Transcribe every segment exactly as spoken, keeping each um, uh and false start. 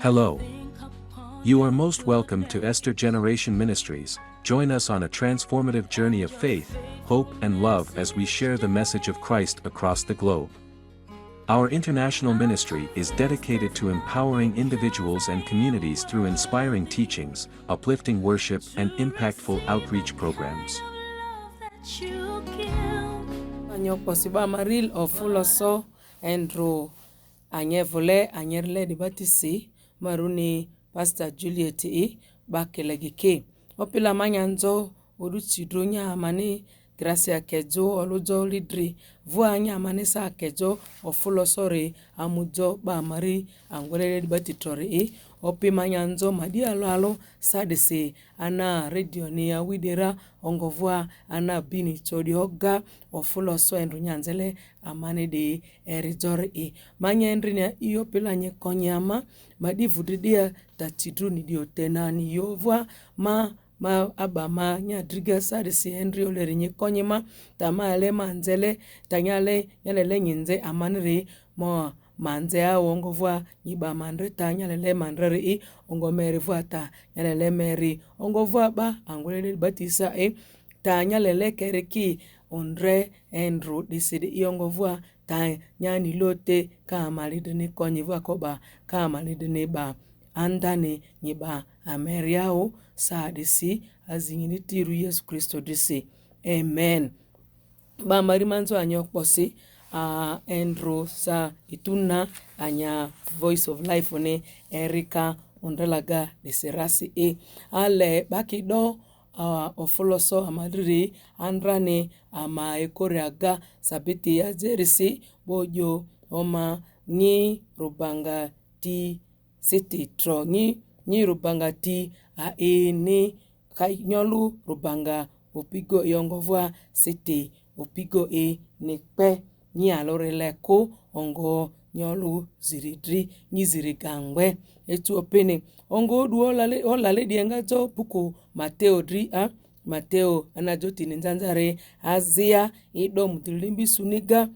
Hello. You are most welcome to Esther Generation Ministries. Join us on a transformative journey of faith, hope, and love as we share the message of Christ across the globe. Our international ministry is dedicated to empowering individuals and communities through inspiring teachings, uplifting worship, and impactful outreach programs. Anyo kposi ba Maril Ofuloso Andrew, anyevule anyerle di batisi maruni Pastor Juliet i bakele gike. Opila manyanzo odu tidro nya amani Gracia Kedzo oludzo lidri vua nya amani sa Kedzo Ofuloso re amudzo ba Mari angwelele di batitori i. Opi manyanzo madi alo alo sadisi ana radio ni awidera ongovua ana bini tsodi oga Ofuloso Andrew nyanzele amani di eridzori i. Manye ndri ni iyo pila nye konye ama madi vudri dia ta tidru ni di otena ni yovua ma ma aba ma nya driga sadisi Andrew oleri nye konye ma ta ma ale ma nzele ta nya ale nya lele nyi nze amani re mo ma nze a ongovua nyi ba ma ndre ta nya lele ma ndre re i ongo meri vua ta nya lele meri ongovua ba angwelele batisa i ta nya lele kere ki undre Andrew disidi i ongovua ta nya ni lote ka malidi ni konyi vua koba ka malidi ni ba andani nyi ba ameriao sadisi azingi ni tiru Yesu Kristo disi. Amen. Ba Mari manzo anyo kposi a Andrew sa ituna anya Voice of Life ni erika undrelaga disirasi i ale bakido a Ofuloso amadiri andrani ama ekori aga sabiti azerisi bojo oma nyi rubanga ti siti tro nyi nyi rubanga ti a e ni ka nyolu rubanga opigo i ongovua siti opigo i ni kpe nyi alore leko ongo nyolu ziridri nyi zirigangbe etu opini ongo odu olale olale dienga dzo buku Mateo dri a Mateo ana dzo tini nzanzare azia ido mudilimbi suniga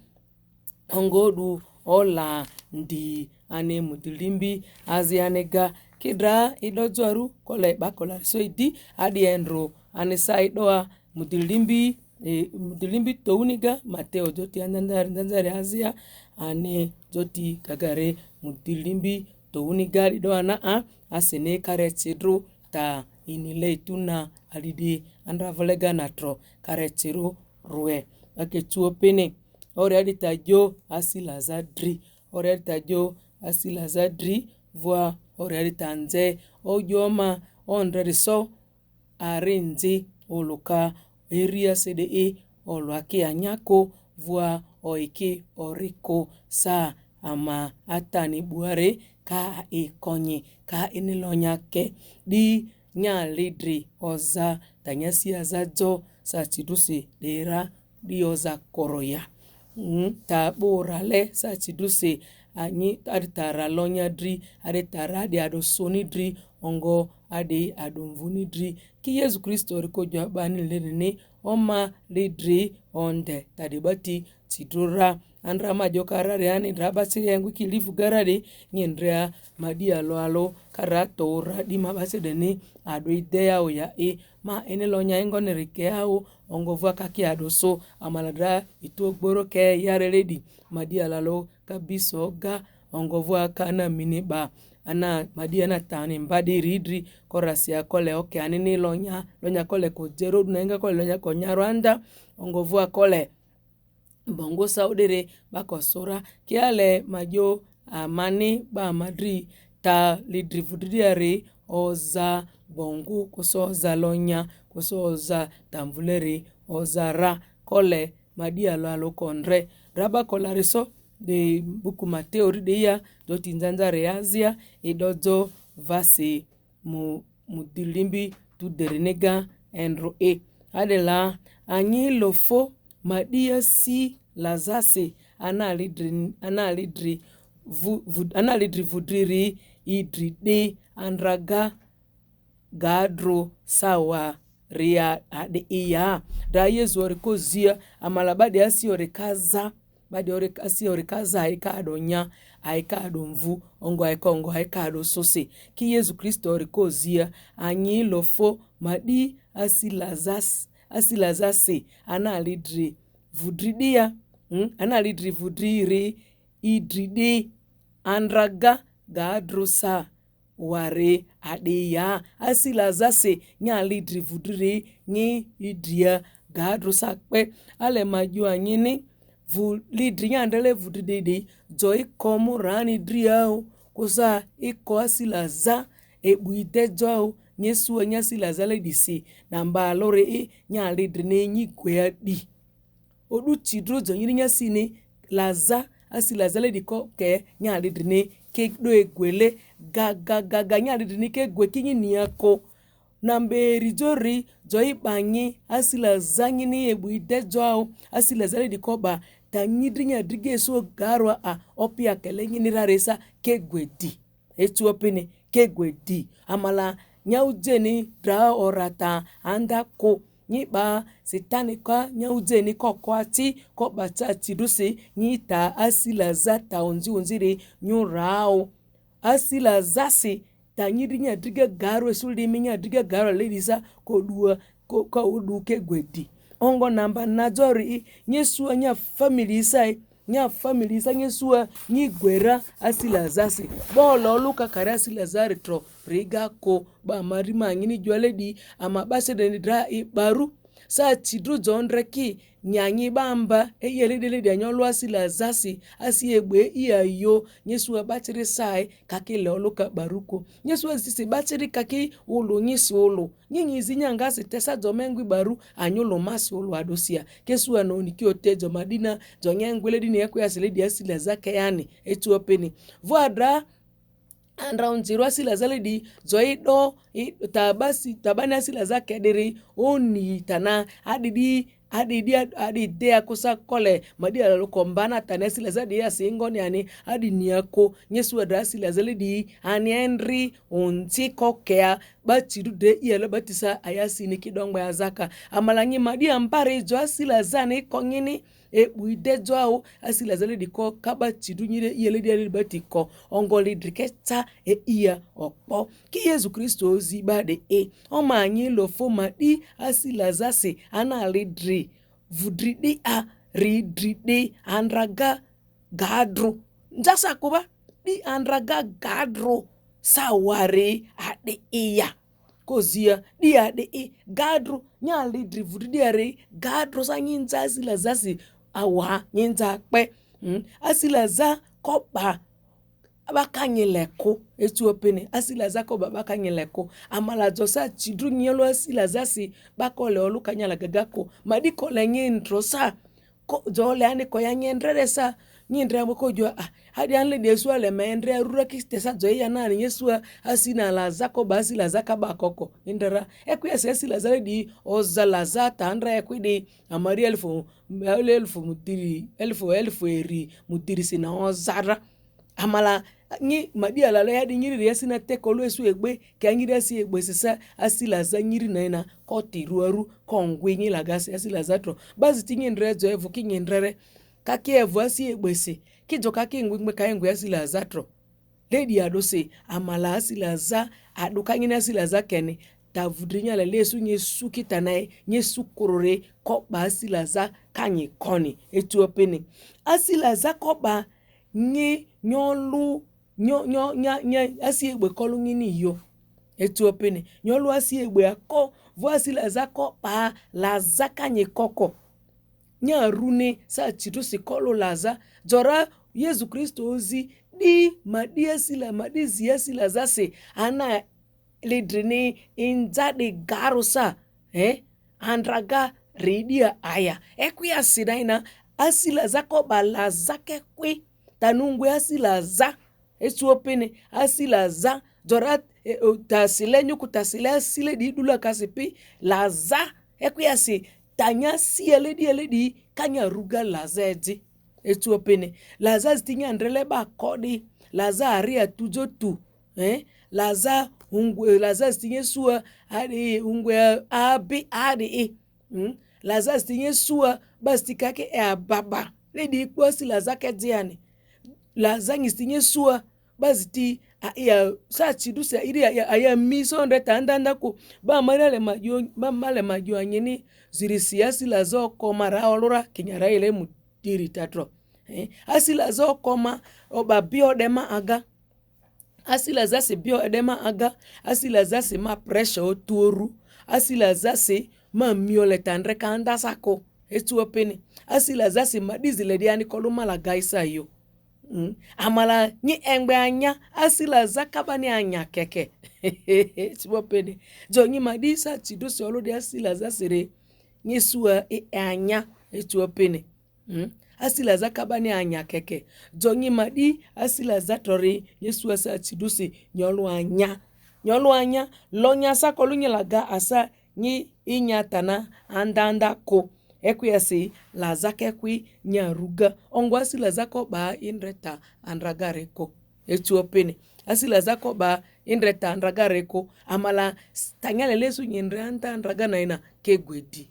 ongo odu ola ndi ani mudilimbi azia ni ga kidra ido dzoaru kole bakola so idi adi Andrew ani sa ido a mudilimbi e, mudilimbi touniga Mateo dzo ti anzanzare nzanzare azia ani dzo ti gagare mudilimbi touniga dido ana a asene kare tsidru ta inile ituna adidi andra volega natro kare tsiru rue ake tuo pene ore adi ta jo asila za dri ore adi ta jo asila za dri vua ore adi ta nze ojo ma ondre riso arinzi oluka eria sede e oluaki anyako vua oiki oriko sa ama atani buare ka ikonyi ka inilonya ke di nya lidri oza tanya sia za dzo sa tidusi dera di oza koroya mm, ta bora le sa tidusi anyi adi tara lonya dri adi tara adi ado soni dri ongo adi ado mvuni dri ki Yesu Kristo ri kojo abani ledini oma lidri onde tadi bati tidrura andra majo karari ani ndra basiri yangu kilivu garari nyendrea madi alo alo kara tora di ma basede ni ado ideya oya e ma ene lonya ingo ni rike ao ongovua kaki ado so amaladra itu ogboro ke yareredi madi alalo kabiso ga ongovua kana mini ba ana madi ana tani mbadi ridri korasia kole oke anini lonya lonya kole ko jero duna inga kole lonya ko nyarwanda ongovua kole bongo saudere bakosura kiale majo amani ba madri ta lidri vudriari oza bongu kuso oza lonya kuso oza tamvuleri oza ra kole madi alo alo kondre raba kolariso de buku Mateo ri de ya do ti nzanzare azia ido dzo vasi mu mudilimbi tu dere ni ga endro e adela anyi lofo madi asi lazasi analidri analidri vu, vu, analidri vudriri idri de andraga gadro sawa ria ade iya da Yesu ori kozia amalaba de asi ori kaza Badi ore asi ore kaza aika ado nya, aika ado mvu, ongo aika ongo aika ado sose. Ki Yesu Kristo ore kozia anyi lofo madi asi lazas asi lazase ana lidri vudridia. Hmm? Ana lidri vudri ri idridi andraga gadrusa ware adeya asi lazase nya lidri vudri ri ngi idia gadrusa kpe. Ale majua nyini vu lidri nya ndele vudri dede jo iko murani driao kusa iko asi laza ebu idejo ao nyesua nya asi laza ledisi na mba lore i nya lidri ne nyi gwe adi. Odu chidro jo nyiri nya sini laza asi laza ledi ko ke nya lidri ne ke do egwele ga ga ga ga nya lidri ne ke gwe kinyi niako. Na mberi jori jo ibanyi asi laza nyini ebu idejo ao asi laza ledi ko ba ta nyidri nya drige so garwa a opia kele nyini raresa ke gwedi. Etuo pini ke gwedi amala nya ujeni dra orata anda ko nyi ba sitani ka nya ujeni ko kwati ko bata tidusi nyi ta asi laza ta onzi onzi re nyurao. Asi laza si ta nyiri nya driga garo esu limi nya driga garo ledisa ko dua ko ka udu ke gwedi. Ongo namba najori i nyesua nya family sai nya family sa nyesua nyi gwera asi laza si. Bolo luka kare asi laza retro riga ko ba mari ma nyini jwale di ama base de dra i baru sa chidru jondre ki nyanyi bamba e yele dele de nyolo asi laza si asi egbe i ayo nyesua batiri sai ka ke le oluka baruko nyesua sisi batiri ka ke ulu nyisi ulu nyinyi zi nyanga si tesa jo mengwi baru anyo lo masi ulu adosia kesua no ni ki ote jo madina jo nyengwele dini yako ya sile di asi laza ke yani etuo pini. Vo adra andra unziro asi laza ledi jo ido i- tabasi tabani asi laza ke diri oni tana adidi adidi ad- adide akosa kole madi alalo kombana tana asi laza di asi ngoni ani adi niako nyesua dra asi laza ledi ani enri unzi kokea batidu de iyala batisa ayasi ni kidongba ya zaka amala nyi madi ambare jo asi laza ni konyini ekpu idejo ao asi laza ledi ko ka batidu nyi de iyala di ale bati ko ongo lidri ke ta e iya okpo ki Yesu Kristo ozi bade e oma anyi lofo madi asi laza si ana lidri vudri di a ridri di andraga gadru njasa kuba di andraga gadru sawari ade iya kozia di ade i gadru nya lidri vudri di are gadru sa nyinza asi laza si awa nyinza kpe. Hmm? Asi laza koba bakanyileko etuo pene asi laza koba bakanyileko amala jo sa chidru nyelo asi laza si bakole oluka nyala gagako madi kole nyintro sa ko jole ani ko ya nyendrere sa nyindre mo ko jo ah hadi an le de su ale me ndre rura ki te sa jo ya na ni yesu asi na laza koba asi laza kaba koko indra e ku ya se asi laza le di oza laza ta ndra e ku di amari elfu elfu mudiri elfu elfu eri mudiri sina ozara amala nyi madi alalo ya di nyiri ya sina teko lo esu egbe ke nyiri asi egbe sisa asi laza nyiri na ina koti ruaru kongwi nyi lagasi asi laza tro bazi ti nyindre jo evu ki nyindrere ka ki evu asi egbe si ki jo ka ki ngwi ngbe ka ngwi asi laza tro ledi adose amala asi laza aduka nyini asi laza keni ta vudri nyala lesu nyesu kitanae nyesu kurore koba asi laza kanyi koni etuo pini asi laza koba nyi nyolu nyo nyo nya nya asi egbe kolu nyini yo etuo pini nyolu asi egbe ako vo asi laza koba laza kanyi koko nya rune sa chitu si kolu laza jora yesu kristo ozi di madi asi la madi zi asi laza si ana lidrini inza di garu sa eh andraga ridia aya eku ya sina ina asi laza koba laza ke kwi tanungwe asi laza etuo pini asi laza jora eh, eh, tasile nyuku tasile asile di dula kasi pi laza eku ya si tanya si ele di ele di kanya ruga laza edi etuo pini laza zi ti nya ndrele ba kodi laza ari atujo tu eh laza ungwe laza zi ti nyesua adi ungwe abi adi i hmm? Laza zi ti nyesua ba zi ti kake e ababa Lady ikpo asi laza kediani. Laza nyisi nye sua. Baziti a ya sa chidu se iri a ya mi so ndre ta anda anda ko. Ba mare le majo, ba mare majo anyini. Ziri si asi laza oko mara olura kinyara ile mu diri tatro. Eh, asi laza oko ma oba bio de ma aga. Asi laza si bio de ma aga. Asi laza si ma pressure otuoru. Asi laza si ma miole tandre ka anda sako. Etu opene. Asi laza si ma dizi le di ani kolu mala gaisa yo. Mm. Amala nyi engbe anya, asi laza kabani anya keke. Etu opene. Jo nyi ma di sa chidu se olu di asi laza sere. Nyi sua e anya. Etu opene. Mm. Asi laza kabani anya keke. Jo nyi ma di asi laza tori. Nyi sua sa chidu se nyolu anya. Nyolu anya. Lo nya sa kolu nyi laga asa nyi inya tana anda anda ko. Ekwe asi laza ke kwi nya ruga. Ongo asi laza ko ba indre ta andragare ko. Etu opene. Asi laza ko ba indre ta andragare ko. Amala s-, tanya lele su nyindre anda andraga na ina ke gwedi.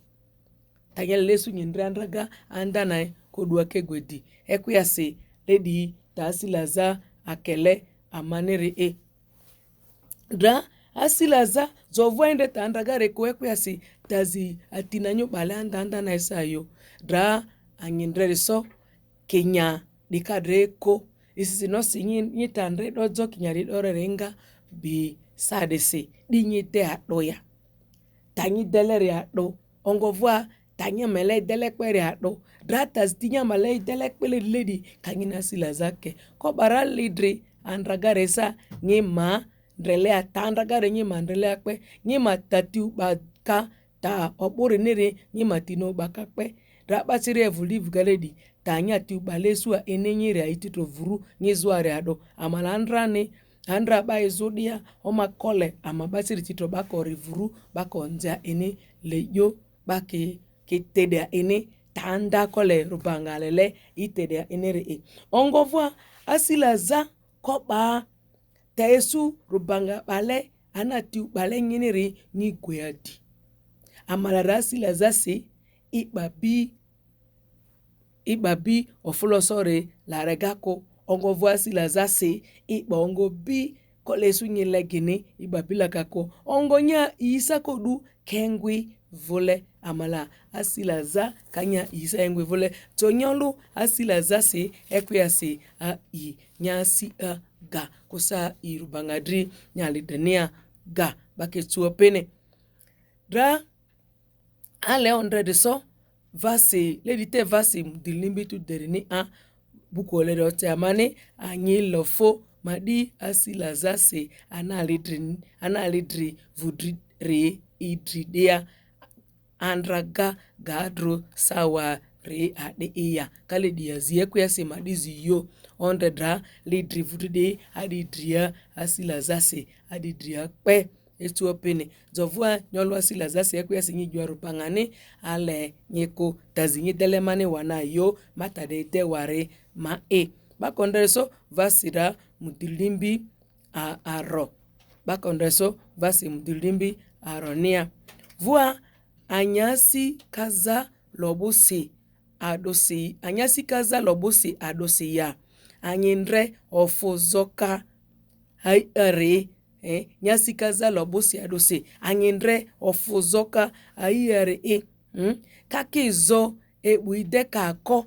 Tanya lele su nyindre andraga anda na ko dua ke gwedi. Ekwe asi lady ta asi laza akele amanere e. Dra asi laza zovu indre ta andragare ko ekwe asi tazi atina nyu bale anda anda na isa yo. Dra anyindre so kinya dikadre ko. Isisi no si nyi, nyi tandre do zo kinya di do re renga bi sadisi di nyi te adoya. Tanyi dele re ado. Ongo vua tanya mele dele kpe re ado. Dra tazi tinya mele dele kpe le lady. Kanyi na asi laza ke. Ko bara lidri andragare sa nyi ma ndrele ata andragare nyi ma ndrele akpe. Nyi ma tati uba ka ta obore nere nyi ma tino uba ka kpe. Dra basiri evu live ga lady. Tanya ti uba le sua ene nyi re aitito vuru nyi zua re ado. Amala andra ni andra ba ezodia oma kole ama basiri tito bako rivuru bako nzia ene lejo bake ke tedea ene tanda kole rubanga lele itedea ene re e. Ongo vua asi laza ko ba ta esu rubanga bale ana ti uba le nyini re nyi gwe adi. Amala ra asi laza se iba bi iba bi ofulo sore la rega ko. Ongo vua asi laza se iba ongo bi kole su nyi legini iba bi la ka ko. Ongo nya isa ko du kengwi vule amala asi laza kanya isa engwi vule. To nyolu asi laza se ekwe asi a i nya si a ga kusa i rubanga dri nya lidania ga bake tuo pene. Dra ale ondre de so vasi lady te vasi dilimbi tu deri ni a buko le do te amani anyi lofo ma di asi laza se ana lidri ana lidri vudri re idri dia andraga gadro sawa re ade iya kale dia zie kwe asi ma di zi yo ondre dra lidri vudri de adi dria asi laza se adi dria kpe. Etu opene zovua nyolua asi laza se ekwe asi nyi juaru pangani ale nyi ko tazi nyi dele mani wana yo mata de te ware ma e. Bakondre so vasi ra mudilimbi a aro. Bakondre so vasi mudilimbi aro nia. Vua anyasi kaza lobusi adusi anyasi kaza lobusi adusi ya. Anyindre ofu zoka ai are eh, nyasi kaza lobusi adusi anyindre ofu zoka ai are e. Hmm? Kaki zo ebu ide ka ko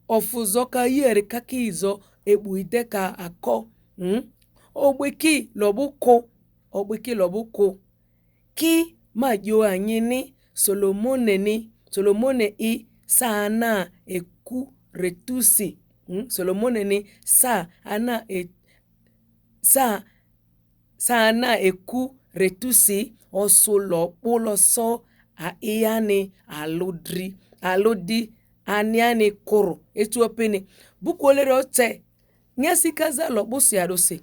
ofu zoka ai are kaki zo ebu ide ka ako. Hmm? Ogbeki lobuko ogbeki lobuko ki ma jo anyini solomone ni solomone i sa ana eku retusi. Hmm? Solomone ni sa ana e sa sa ana eku retusi osu lo pulo so a iyani aludri aludi aniani koro etu opini buku olere ote nyasi kaza lo busi adusi.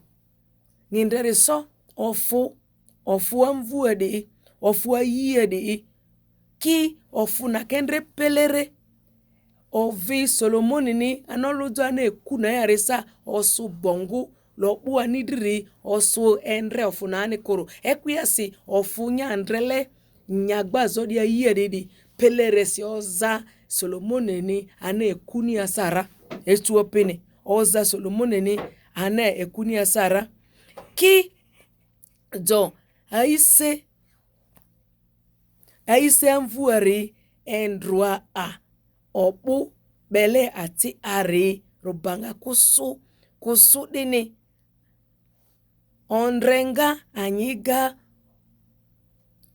Ngindere so ofu ofu amvu adi ofu ayi adi ki ofu na kendre pelere. Ovi solomoni ni anoludu ana eku na yare sa osu bongu lo kpu ani diri osu endre ofu na ani koro ekuyasi ofu nyandrele nyagba zodi ayi adi di pelere si oza Solomone ni ana ekuni asara. Etuo pene. Oza Solomone ni ana ekuni asara. Ki jo aise, aise anvuari endrua a. Obu bele ati ari Rubanga kusu, kusu dini. Ondrenga anyiga,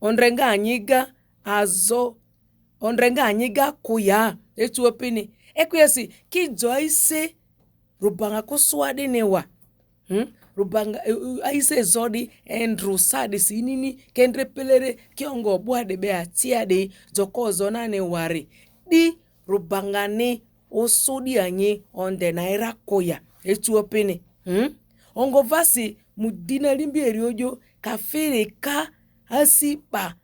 ondrenga anyiga azo, ondrenga anyiga kuya. Etuo pene. Ekwesi, ki jo aise Rubanga kusua dini wa. Hmm? Rubanga, eh, eh, aise zodi endru sadi sinini, kendre pelere, kiongo bua de be atia de, joko zo nani wari. Di Rubanga ni osudi anyi onde na ira koya. Etuo pene. Hmm? Ongo vasi mudina limbi eriojo, kafiri ka asi ba.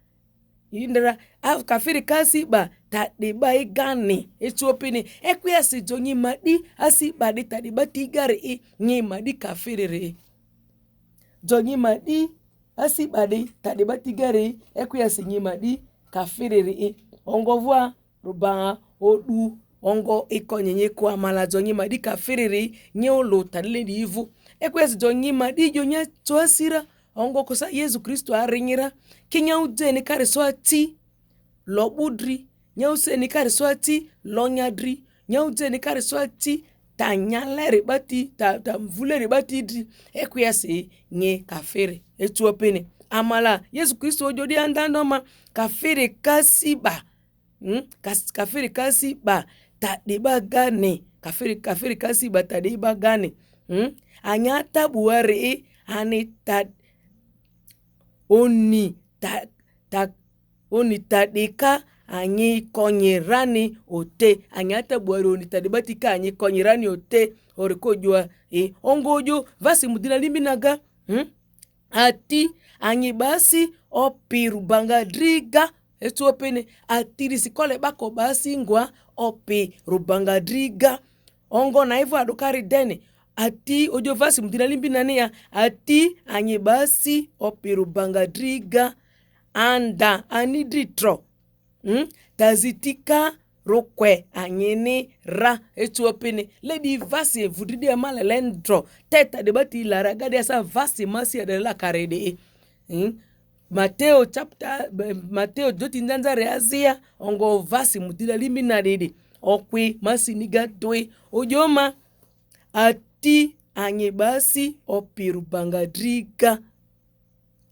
Indra, a, kafiri ka asi ba, tadi ba igani. Etuo pene. Ekwesi jo nyi madi asi ba di tadi ba tigari i, nyi madi kafiri re. Jo nyi madi asi ba di tadi ba tigari, ekwesi nyi madi kafiri re. Ongo vua Rubanga odu ongo ikonye nye kwa mala jo nyi madi kafiri re, nye olo tadi le di ivu. Ekwesi jo nyi madi jo nya cho asira, ongo kusa Yesu Kristo arinyira. Ki nya uje ni kari so ati lo budri, nya use ni kari so ati lo nyadri, nya uje ni kari so ati ta nyaleri bati, ta, ta mvuleri bati dri. Ekwesi nyi kafiri. Etuo pene. Amala Yesu Kristo ojo di andando ma, kafiri ka asi ba. Hmm? Kas-, kafiri ka asi ba tadi ba gani. Kafiri, kafiri ka asi ba tadi ba gani. Hmm? Anya tabuari i ani ta, oni ta, ta, oni tadi ka anyi konyi rani ote. Anya tabuari oni tadi ba ti ka anyi konyi rani ote. Ori kojua i. Ongo jo vasi mudina limbi naga. Hmm? Ati anyi basi opi Rubanga driga. Etuo pene. Ati risi kole bako basi ngwa opi Rubanga driga. Ongo na ivu adukari dene. Ati ojo vasi mudina limbi nani ya. Ati anyi basi opi Rubanga driga. Anda ani dritro. Hmm? Tazi ti ka rukue anyi ni ra. Etuo pene. Le di vasi vudidi ama lele ndro. Teta de bati lara gadi asa vasi masi adela kare de. Hmm? Mateo chapter, eh, Mateo joti nzanza re azia, ongo vasi mudila limbi na didi. Okwi masi niga tui. Ojo ma, ati anyi basi opi Rubanga driga.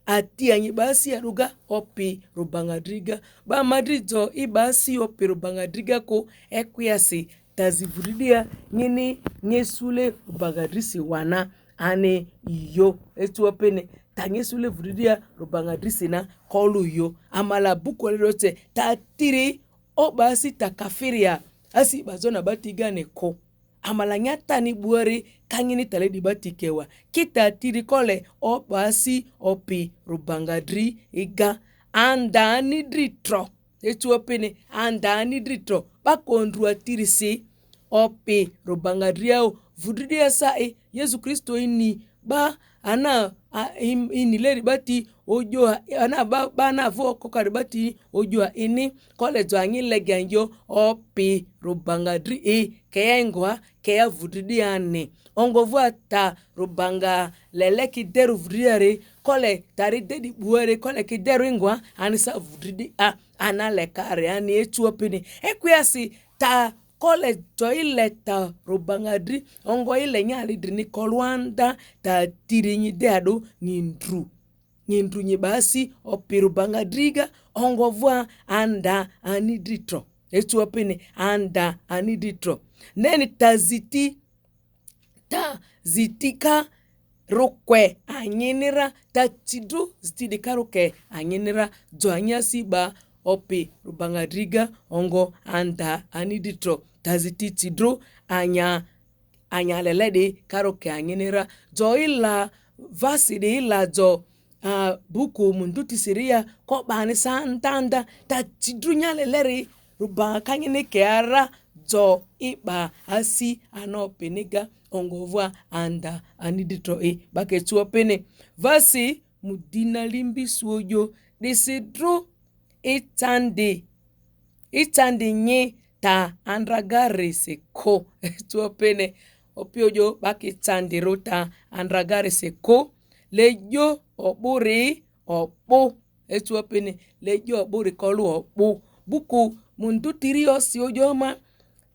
Ati anyi basi aruga opi Rubanga driga. Ba madri jo i basi opi Rubanga driga ko, ekwesi tazi vudidi a nyini nye sule Rubanga drisi wana ani yo. Etuo pene. Ta nye sule vudidi a Rubanga drisi na kolu yo. Amala buko le rote ta tiri o basi ta kafiri a. Asi ba zo na bati gani ko. Amala nya tani buari ka nyini tale di bati kewa. Ki ta tiri kole o basi opi Rubanga dri iga. Anda ani dritro. Etuo pene. Anda ani dritro. Bako ndru ati risi opi Rubanga dri ao. Vudidi asa i Yesu Kristo ini ba ana a, im-, ini leri bati ojo a, ana ba, ba na vo kokari bati ojo a ini. Kole jo anyi lege anjo opi Rubanga dri i. Keya ingwa, keya vudidi ani. Ongo vua ta Rubanga lele ki deru vudidi are. Kole tari dedi buare, kole ki deru ingwa, ani sa vudidi a, ana lekare ani. Etuo pene. Ekwesi ta kole jo ile ta Rubanga dri, ongo ile nyali dri ni koluanda, ta tiri nyi de adu nyi ndru. Nyi ndru nyi basi opi Rubanga driga, ongo vua anda ani dritro. Etuo pene. Anda ani dritro. Neni tazi ti, tazi ti ka rukue anyi ni ra, ta tidru zi ti di ka rukue anyi ni ra, jo anyi asi ba opi Rubanga driga, ongo anda ani dritro. Tazi ti tidru anya, anya lele di ka rukue anyi ni ra. Jo ila vasi di ila jo, a, buku Mundu ti Siria ko ba ni sa anda anda, ta tidru nya lele ri Rubanga ka nyini ke ara jo i ba asi ana opi ni ga, ongo vua anda ani dritro i. Bake tuo pene. Vasi mudina limbi suojo. Disi dru i tandi, i tandi nyi ta andragari si ko. Etuo pene, opiojo baki tsandiru ta andragari si ko. Lejo oburi obu. Etuo pene, lejo oburi kolu obu. Buku mundutiri osi ojoma,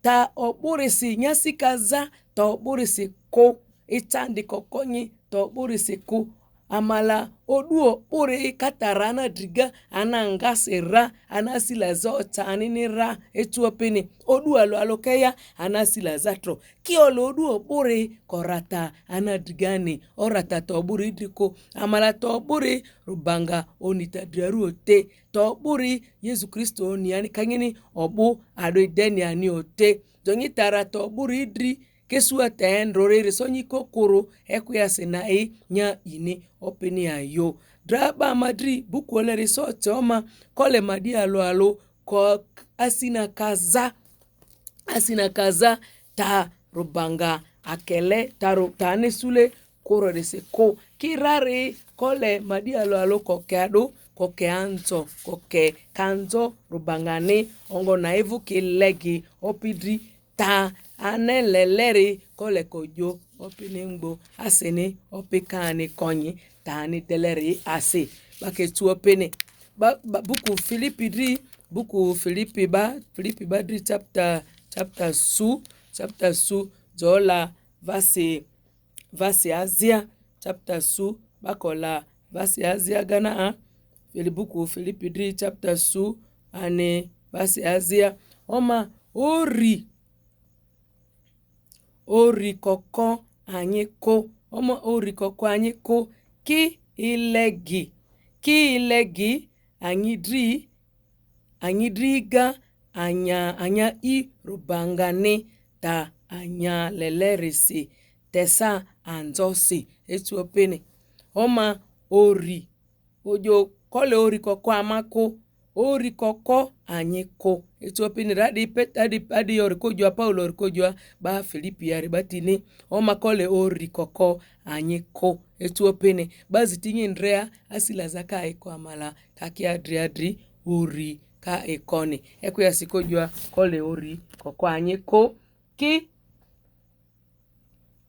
ta oburi si nyasi kaza, ta oburi si ko. Itsandi kokonyi, ta oburi si ko. Amala odu oburi katara anadriga, anangasi ra, anasilaza otsanini ra. Etuo pene, odu alo alo keya, anasilaza tro. Kiolo odu oburi korata anadrigani, orata ta oburi idriko. Amala ta oburi Rubanga onitadriaru ote. Ta oburi Yesu Kristo oniani kangini obu ado ideni ani ote. Jonyi tara ta oburi idri, kesua ta endro rere sonyi kokoro, ekuyasi na i nya ini opini ayo. Draba madri buku ole risote oma, kole madi alo alo, ko asina kaza, asina kaza ta Rubanga akele, ta ru-, ta anesule koro resi ko. Kirari kole madi alo alo koke adu, koke anzo, koke kanzo Rubanga ni, ongo na ivu kilegi opidri ta aneleleri kole kojo opini ngbo asini opi kani konyi ta ani deleri asi. Bake tuo pene. Ba, ba, buku Filipi dri, buku Filipi ba, Filipi ba dri chapter, chapter su, chapter su, jola vasi, vasi azia, chapter su, bakola vasi azia gana a. Fili buku Filipi dri chapter su, ani vasi azia. Oma ori, ori koko anyi ko. Oma ori koko anyi ko. Ki ilegi, ki ilegi anyi dri, anyi dri ga anya, anya i Rubanga ni ta anya lelerisi tesa anzosi. Etuo pene. Oma ori ojo kole ori koko ama ko, ori koko anyi ko. Etuo pene, adi pet, adi, adi ori kojua, Paulo ori kojua ba Filipi ari batini. Oma kole ori koko anyi ko. Etuo pene, bazi tinyi ndrea asilaza ka iko amala, kaki adri adri ori ka ikoni. Ekuyasi kojua kole ori koko anyi ko. Ki,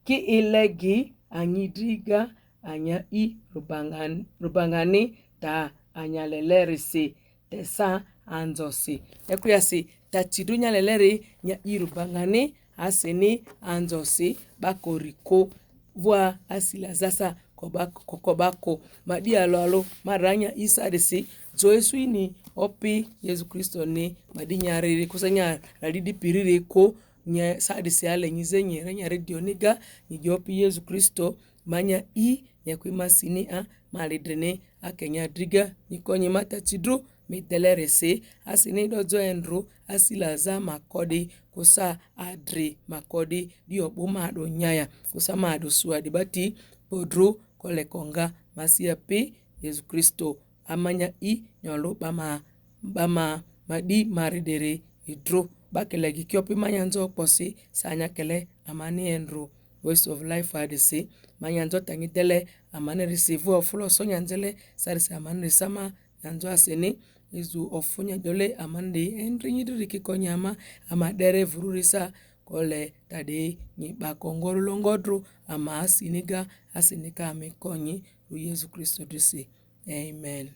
ki ilegi anyi dri ga anya i Rubanga, Rubanga ni ta anya lelerisi tesa anzosi. Ekuyasi ta tidu nya leleri nya i Rubanga ni asini anzosi bakoriko vua asilazasa kobako, kobako. Madi alo alo maranya i sadisi, jo esu ini opi Yesu Kristo ni madi nyariri, kusa nya radidi piriri ko, nye sadisi ale nyize nyere nya radio ni ga, nyi jo opi Yesu Kristo, manya i, nye kwi masini a, malidrene, ake nya driga, nyi konyi mata tidru, mi delerisi, asini dozo endru, asilaza makodi, kusa adri makodi, di obu madu nyaya, kusa madu suadi bati, podru, kole konga, masia pi, Yesu Kristo, amanya i, nyolu bama, bama, madi maridere, idru, bakele gi kiopi manyanzo kposi, sanya kele, amani endru, Voice of Life adisi, manyanzo tangi dele, amani receive ofulo so nyanzele, sarisi amani risama, nyanzo asini, izu ofunya dole, amani di, endri nyidiri kiko nyama, ama dere vururisa, kole tadi nyi bako ngoro longodru, ama asiniga, asinika ami konyi, ru Yesu Kristo disi. Amen.